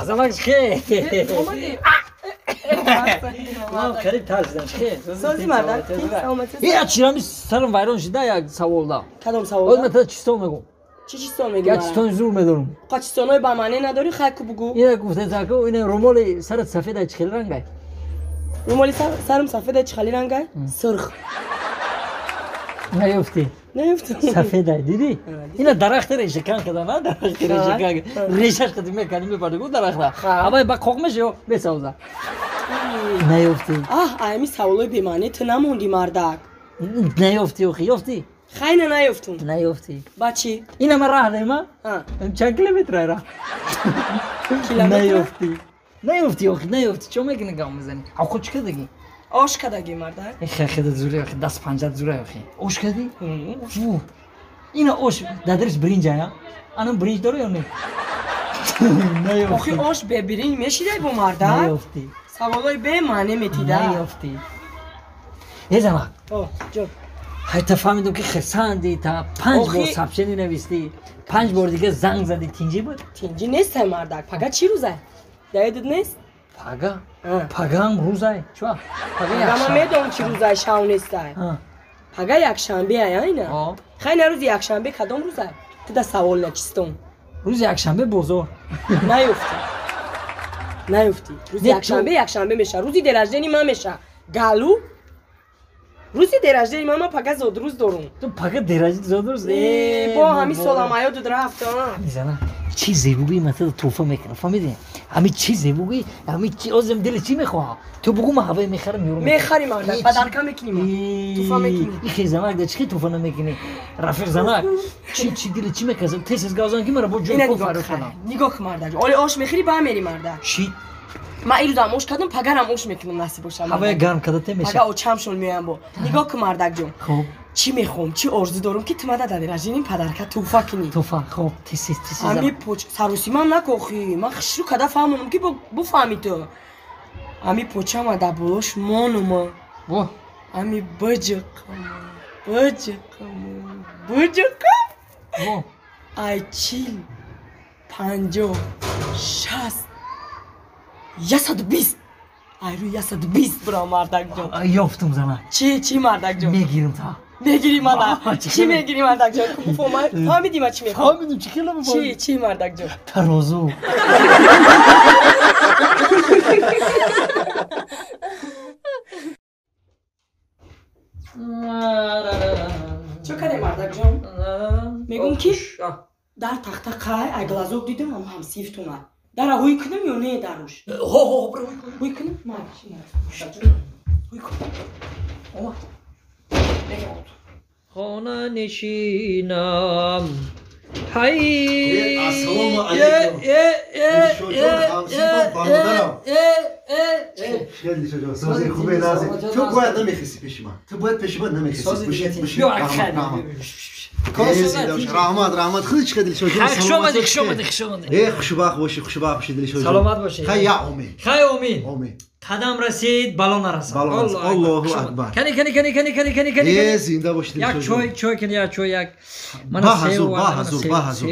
Замак чӣ? Ман қариб тарсидам чӣ? Сози мардак, саломатӣ. Я чирами сарам вайрон шуда як савол да. Кадом савол? Оз ман чистон мегӯм. Чӣ чистон мегӯӣ? Як чистони зур медорам. Қа чистонои ба маъне надорӣ, хай ку бугӯ. Ина гуфта зако, ина румоли сарат сафеда чӣ хел рангай? Румоли сарам сафеда чӣ хели рангай? Сурх. Наёфтӣ. Наёфтам. Сафеда, дидӣ? Ина дарахти решакан када, на дарахти решакан. Решаш қади мекани мебарди гу дарахта. Абай ба қоқ меша ё месавза. Наёфтӣ. Аҳ, ами саволои бемаъне ту намонди мардак. Наёфтӣ охи, ёфтӣ? Хайна наёфтум. Наёфтӣ. Ба чӣ? Ина ман раҳ дема? Чанд километр ай раҳ? Наёфтӣ. Наёфтӣ охи, наёфтӣ. Чо мекунӣ гам мезанӣ? Ахо чӣ кардагӣ? Ош кардагӣ мардак. Хе зуре охи, даст панҷат зуре охи. Ош кардӣ? Ина ош дадариш биринҷ ая? Анам биринҷ дора ё не? Наёфтӣ. Охи ош бе биринҷ мешидай бо мардак? Наёфтӣ. Саволои бемаъне метида. Наёфтӣ. Е занак. О, ҷон. Ҳайта фаҳмидам ки хирсанди та панҷ бор сообщение навистӣ, панҷ бор дига занг задӣ, тинҷӣ буд? Тинҷӣ нестай мардак. Пага чӣ рӯзай? Даёдат нест? Пага? Пагаам рӯзай. Чуа? Пага ман медонам чӣ рӯзай, шав нестай. Пага якшанбе ай, айна? Хай на рӯзи якшанбе кадом рӯзай? Ту да савол начистон. Рӯзи якшанбе бозор. Наёфтӣ. Наёфтӣ. Рӯзи якшанбе якшанбе меша. Рӯзи день рождения ман меша. Галу? Рӯзи день рождения ман пага зодрӯз дорум. Ту пага день рождения зодрӯз? Бо ҳамин солам аёдат рафт. Мизана, чӣ зебогӣ ман ту туҳфа мекунам, фаҳмидӣ? Ҳамин чӣ зебогӣ, ҳамин чӣ озим дили чӣ мехоҳам? Ту бугӯ ман ҳавай мехарам, меёрам. Мехарӣ мардак, падарка мекунӣ ман. Туҳфа мекунӣ. Ихе занак, да чӣ туҳфа намекунӣ? Рафиқ занак, чӣ чӣ дили чӣ меказам? Тез тез гавзан ки мара бо ҷои кор фарёд кунам. Нигоҳ кун мардак, оли ош мехӯрӣ ба мери мардак. Чӣ? Ман ирӯзам ош кардам, пагарам ош мекунам, насиб бошам. Ҳавая гарм карда те меша. Пага очамшон меоям бо. Нигоҳ кун мардакҷон. Хуб. Чӣ мехоҳам, чӣ орзу дорам ки ту мада дар рождения падарка туҳфа кунӣ. Туҳфа, хуб, тез тез тез. Ами поч сарусимам накохӣ. Ман хушрӯ када фаҳмонам ки буфаҳмӣ ту. Ами почама дар болош монума. Во. Ами биҷиқам, биҷиқам, биҷиқам. Во. Ай 40, 50, 60, 120. Ай рӯи 120 бирам мардакҷон. Ёфтум занак. Чӣ чӣ мардакҷон? Мегирам та. Мегирӣ мана? Чӣ мегирӣ мардакҷон? Фаҳмидӣ ман чӣ мехоҳам? Фаҳмидум, чӣ хела чӣ чӣ мардакҷон? Тарозу. Чӣ кардем мардакҷон? Мегӯм ки дар тахта қай ай глазок дидам ҳамсифтуна. Дара ҳуй кунам ё не даруш? Ҳо ҳо, бира ҳуй кун. Ҳуй кунам? Ман ҳуй кун. Омад. Хона нишинам. Ҳай. Ассалому алайкум. Дилшодҷон, ҳамсифам, бародарам. Хеле Дилшодҷон, сози хубе нази. Ту бояд намехисӣ пеши ман. Ту бояд пеши ман намехисӣ. Раҳмат, раҳмат. Худи чӣ Дилшодҷон? Хуш омадӣ, хуш омадӣ, хуш омадӣ. Э, хушбахт бошӣ, хушбахт бошӣ Дилшодҷон. Саломат бошӣ. Хай я омин. Хай омин. Омин. Қадам расид, бало нарасад. Аллоҳу акбар. Кани кани кани кани кани кани кани. Э, зинда бошӣ Як Дилшодҷон. чой, чой кани, як чой, як. Ба ҳазур, ба ҳазур, ба ҳазур.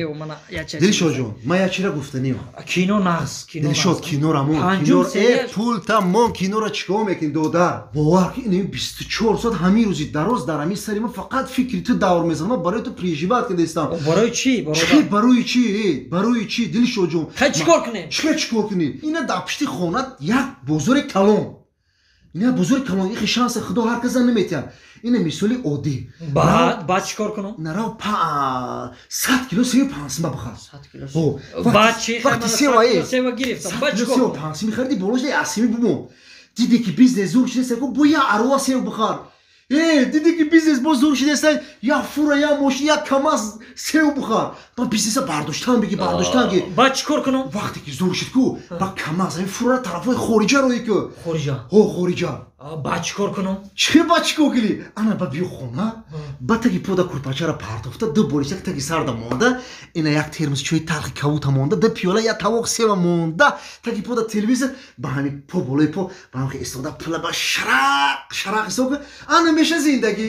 Дилшодҷон, ман як чиро гуфтаниам. Кино нағз, кино. Дилшод, кинора мон. Кино, э, пул тамом, кинора чикор мекунӣ додар? Бовар кун, ин 24 соат ҳамин рӯзи дароз дар ҳамин сари ман фақат фикри ту давр мезанам. Ман барои ту переживать кардастам. Барои чӣ? Чӣ барои чӣ? Э, барои чӣ Дилшодҷон? Хай чикор кунем? Чӣ чикор кунӣ? Ина дар пишти хона як бозори калон. Ина бозори калон, ихи шанси худо ҳар каса наметиҳад. Ина мисоли оддӣ. Баъд, баъд чикор кунам? Нарав 100 кило севи пансима бихар. 100 кило. Баъд чӣ? Вақти сева е. Сева гирифтам. Баъд чикор? Сева пансими хариди, болош асими бумон. Диде ки бизнес зур шудест, бо як арова сев бихар. Э, диде ки бизнес боз зур шудест, як фура, як мошин, як камаз сев бихар. Ба бизнеса бардоштан биги, бардоштан ги. Баъд чикор кунам? Вақте ки зур шуд ку, ба камаз, ҳамин фура тарафҳои хориҷа роҳӣ ку. Хориҷа? Ҳо, хориҷа. Баъд чикор кунам? Чӣ баъд чикор кунӣ? Ана ба биё хона, ба таги пода курпачаро партофта, ду болишак таги сарда монда, ина як термос чои талхи кавута монда, ду пиёла як тавоқ сева монда, таги пода телевизор, ба ҳамин по болои по, ба ҳамин истода пула ба шарақ шарақ ҳисоб кун. Ана меша зиндагӣ.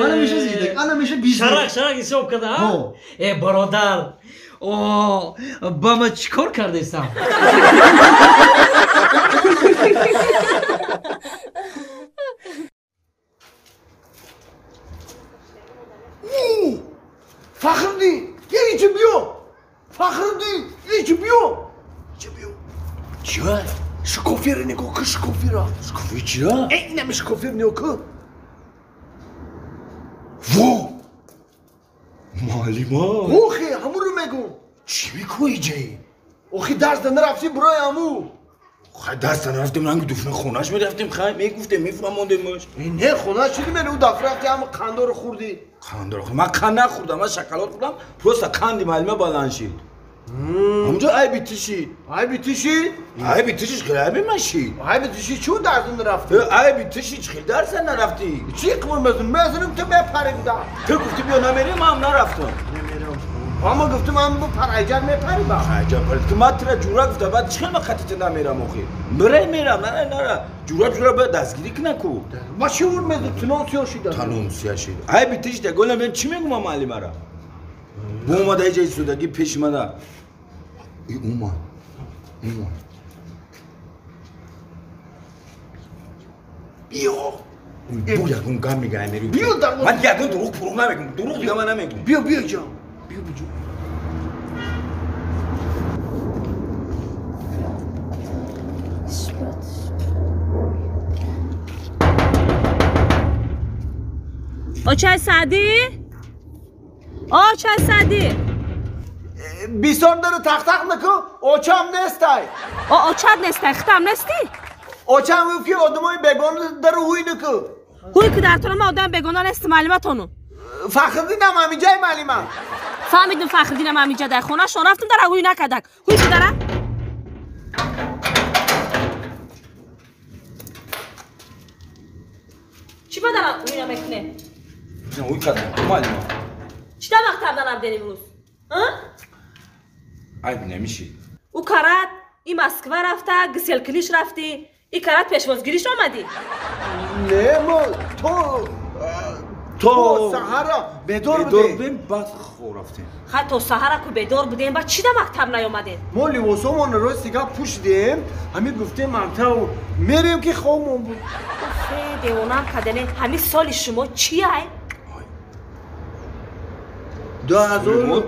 Ана меша зиндагӣ, ана меша бизнес. Шарақ шарақ ҳисоб карда, а? Э, бародар, О, ба ман чӣ кор кардесам? Фахриддин, ичи биё. Фахриддин, ичи биё. Ичи биё. Чия? Шикофира нигоҳ кун, шикофира. Шикофи чия? Инами шикофир нигоҳ кун. Во! Муаллима! Охи, ҳамуро мегӯм. Чӣ мекунӣ иҷаи? Охи, дарсда нарафтӣ барои ҳаму. Хай, дарсда нарафтем, ранги дуфна хонаш мерафтем, хай, мегуфтем, мефаҳмондемаш. Не, хонаш чӣ мери? Ӯ дафъа рафти ҳама қандоро хӯрдӣ. Қандоро хӯрдам? Ман қанд нахӯрдам, ман шоколад хӯрдам, просто қанди муаллима баланд шид. Ҳамҷо айби ту шид. Айби ту шид? Айби ту шид, хеле айби ман шид. Айби ту шид, чун дарсда нарафтӣ? Айби ту шид, хеле дарсда нарафтӣ. Чӣ қимор мезанам? Мезанам, ту мепарӣ буда. Ту гуфтӣ биё намерӣ, ман ҳам нарафтам. Намерам. Ама гуфтам, ман бу парайҷар мепарӣ ба. Парайҷар парӣ. Ту ман тура ҷура гуфта, баъд чӣ хел ман хати ту намерам охи? Мера мерам, нара нара. Ҷура ҷура бояд дастгирӣ кунад ку. Ма чӣ ур мезанам? Тунон сиё шида. Танон сиё шида. Айби ту шида, голам мен чӣ мегӯм ман муаллимара? Бу омада иҷа истодагӣ пеши мана. И омад. Омад. Биё. Бу ягон гап мега, мери. Биё дар. Ман ягон дурӯғ пурӯғ намегӯм. Дурӯғ дига ман намегӯм. Биё, биё ҷон. Биё, биё. Очай Саъдӣ? Очай Саъдӣ? Бисёр дару тақ-тақ накун, очам нестай. О, очат нестай, хитам нестӣ? Очам гуфт ки одамои бегона дару ҳуй накун. Ҳуй ки дар тона ман одами бегона нестам, муаллиматону. Фахриддинам ҳамиҷай муаллима. Фаҳмидим, Фахриддинам ҳамиҷа дар хонашон рафтам, дара ҳуй накардак. Ҳуй ки дара? Чӣ ба дара ҳуй намекунӣ? Ҳуй кардам, муаллима. Чӣ та мактаб нарафтем имрӯз? Айб намешид. Ӯ карат и Москва рафта, гиселкуниш рафтӣ, и карат пешвозгириш омадӣ? Не, мо то саҳара бедор будем. Баъд хоб рафтем. Хай, то саҳара ку бедор будем, баъд чӣ да мактаб наёмадем? Мо либосомонро рости гап пӯшидем, ҳамин гуфтем мактаб мерем ки хобмон буд. Уфе, девонаам кардане, ҳамин соли шумо чи ай? 2010.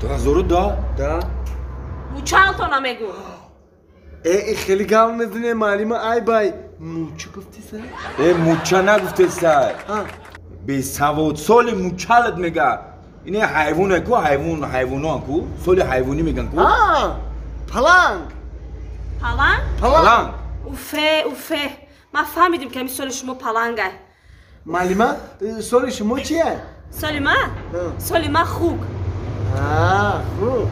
2010. Да. Мучалтона намегӯ. Э, хеле гап мезанем, муаллима, ай бай. Муча гуфти сай? Э, муча нагуфте сай. Бесавод, соли мучалат мега. Ине ҳайвоне ку, ҳайвон, ҳайвонон ку, соли ҳайвонӣ меган ку. Паланг. Паланг? Паланг. Уфе, уфе. Ман фаҳмидим ки ҳамин соли шумо палангай. Муаллима, соли шумо чия? Соли ман? Соли ман хук. Хук.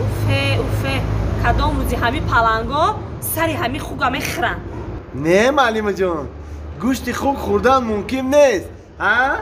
Уфе, уфе. Кадом рӯзи ҳамин паланго сари ҳамин хука мехӯранд? Не, муаллимаҷон, гӯшти хук хӯрдан мумкин нест. А?